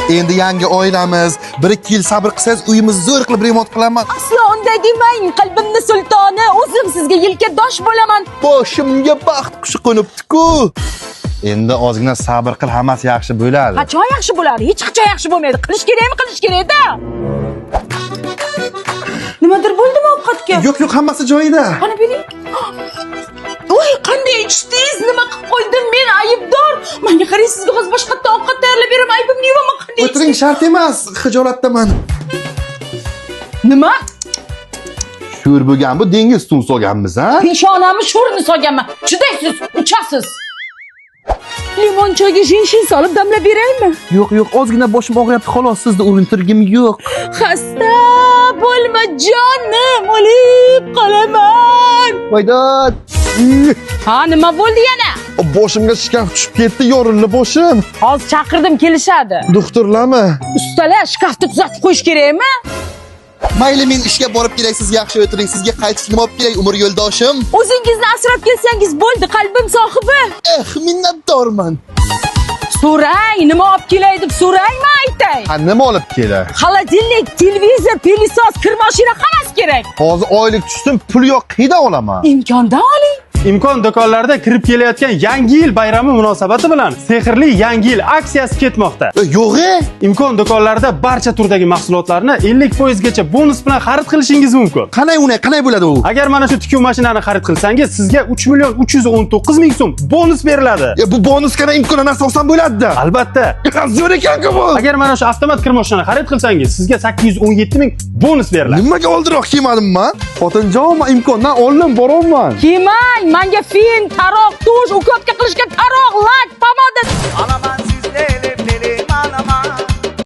Endi yangi oilamiz. 1-2 yil sabr qilsangiz, uyimizni zo'r qilib remont qilaman. Aslo unday demang, qalbimni sultoni, o'zim sizga yelkadosh bo'laman. Boshimga baxt qushi qo'nibdi-ku. Endi ozgina sabr qil, hammasi yaxshi bo'ladi. Qachon yaxshi bo'ladi? Hech qachon yaxshi bo'lmaydi. Qilish kerakmi? Qilish kerak-da. Nimadir bo'ldimi ovqatga? Yo'q, yo'q, hammasi joyida. Qani bering. Voy, qanday ichdingiz? Nima qilib qo'ydim men aybdor? Menga qarang, sizga hozir boshqatdan ovqat tayyorlab beraman. Aybimni yuvaman, qanday? O'tiring, shart emas. Xijolatdaman. Nima? Sho'r bo'lgan bu dengiz tun solganmiz, ha? Peshonamni sho'rini solganman. Chidaysiz, uchasiz. Limon choyga jinshin solib damlab beraymi? Yo'q, yo'q, ozgina boshim og'riyapti xolos, sizni urintirgim yo'q. Xasta bo'lma jonim, o'lib qolaman. Voydod. Ha, nima bo'ldi yana? Boshimga shkaf tushib ketdi, yorildi boshim. Hozir chaqirdim, kelishadi. Doktorlarmi? Ustalar shkafni tuzatib qo'yish kerakmi? Mayli, men ishga borib kelay, siz yaxshi o'tiring. Sizga qaytish nima olib kelay, umr yo'ldoshim? O'zingizni asrab kelsangiz bo'ldi, qalbim sohibi. Eh, minnatdorman. So'rang, nima olib kelay deb so'rangmi aytay? Ha, nima olib kelay? Холодильник, televizor, пылесос, kir mashina hammasi kerak. Hozir oylik tushsin, pul yo'q, qaydan olaman? Imkondan oling. Imkon do'konlarida kirib kelayotgan Yangi yil bayrami munosabati bilan sehrli Yangi yil aksiyasi ketmoqda. E, yo'q, e? Imkon do'konlarida barcha turdagi mahsulotlarni 50% gacha bonus bilan xarid qilishingiz mumkin. Qanday unay, qanday bo'ladi u? Agar mana shu tikuv mashinani xarid qilsangiz, sizga 3 million 319 ming so'm bonus beriladi. E, bu bonus qanday imkon narsa olsam bo'ladi-da. Albatta. Zo'r ekan-ku bu. Agar mana shu avtomat kir mashinani xarid qilsangiz, sizga 817 ming bonus beriladi. Nimaga oldinroq kelmadim man? Xotinjon, man imkondan oldim, boryapman. Kelmang, manga fin, taroq, tush, ukopka qilishga taroq, lak, pomada. Alaman.